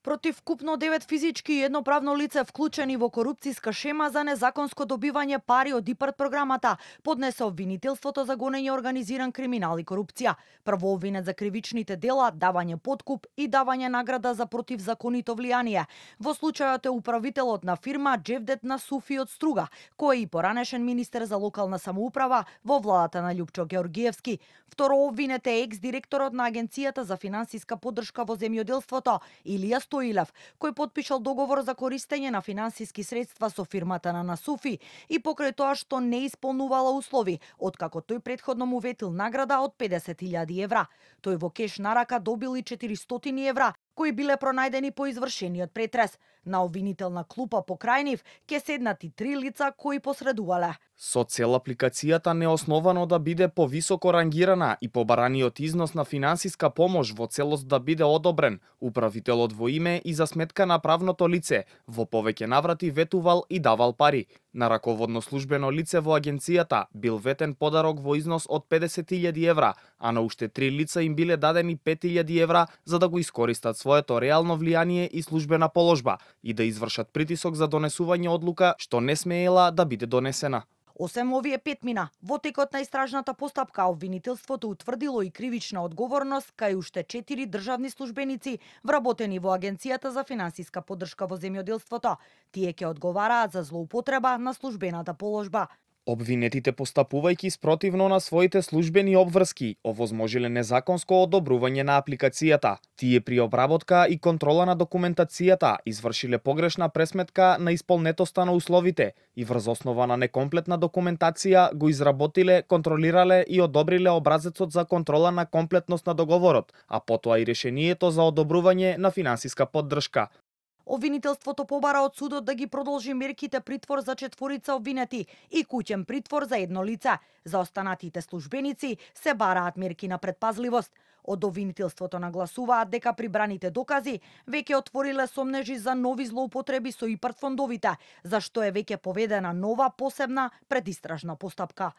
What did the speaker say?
Против вкупно 9 физички и едно правно лице вклучени во корупцијска шема за незаконско добивање пари од ИПАРД програмата, поднесе обвинителството за гонење организиран криминал и корупција. Прво обвинет за кривичните дела, давање подкуп и давање награда за противзаконито влијание. Во случајот е управителот на фирма Джевдет Насуфи од Струга, кој е и поранешен министер за локална самоуправа во владата на Љупчо Георгиевски. Второ обвинет е екс-директорот на Агенцијата за финансиска поддршка во земјоделството, Илија Стоилев, кој потпишал договор за користење на финансиски средства со фирмата на Насуфи и покрај тоа што не исполнувала услови, откако тој претходно му ветил награда од 50.000 евра. Тој во кеш на рака добил и 400 евра, кои биле пронајдени по извршениот претрес. На обвинителна клупа покрај нив ке седнат и 3 лица кои посредувале. Со цел апликацијата неосновано да биде повисоко рангирана и побараниот износ на финансиска помош во целост да биде одобрен, управителот во име и за сметка на правното лице во повеќе наврати ветувал и давал пари. На раководно службено лице во агенцијата бил ветен подарок во износ од 50.000 евра, а на уште 3 лица им биле дадени 5.000 евра за да го искористат своето реално влијание и службена положба и да извршат притисок за донесување одлука што не смеела да биде донесена. Осем овие петмина, во текот на истражната постапка обвинителството утврдило и кривична одговорност кај уште 4 државни службеници вработени во Агенцијата за финансиска поддршка во земјоделството. Тие ќе одговараат за злоупотреба на службената положба. Обвинетите постапувајќи спротивно на своите службени обврски, овозможиле незаконско одобрување на апликацијата. Тие при обработка и контрола на документацијата извршиле погрешна пресметка на исполнетоста на условите и врз основа на некомплетна документација го изработиле, контролирале и одобриле образецот за контрола на комплетност на договорот, а потоа и решението за одобрување на финансиска поддршка. Обвинителството побара од судот да ги продолжи мерките притвор за 4 обвинети и куќен притвор за едно лице. За останатите службеници се бараат мерки на предпазливост. Од обвинителството нагласуваат дека прибраните докази веќе отвориле сомнежи за нови злоупотреби со ИПАРД фондовите, за што е веќе поведена нова посебна предистражна постапка.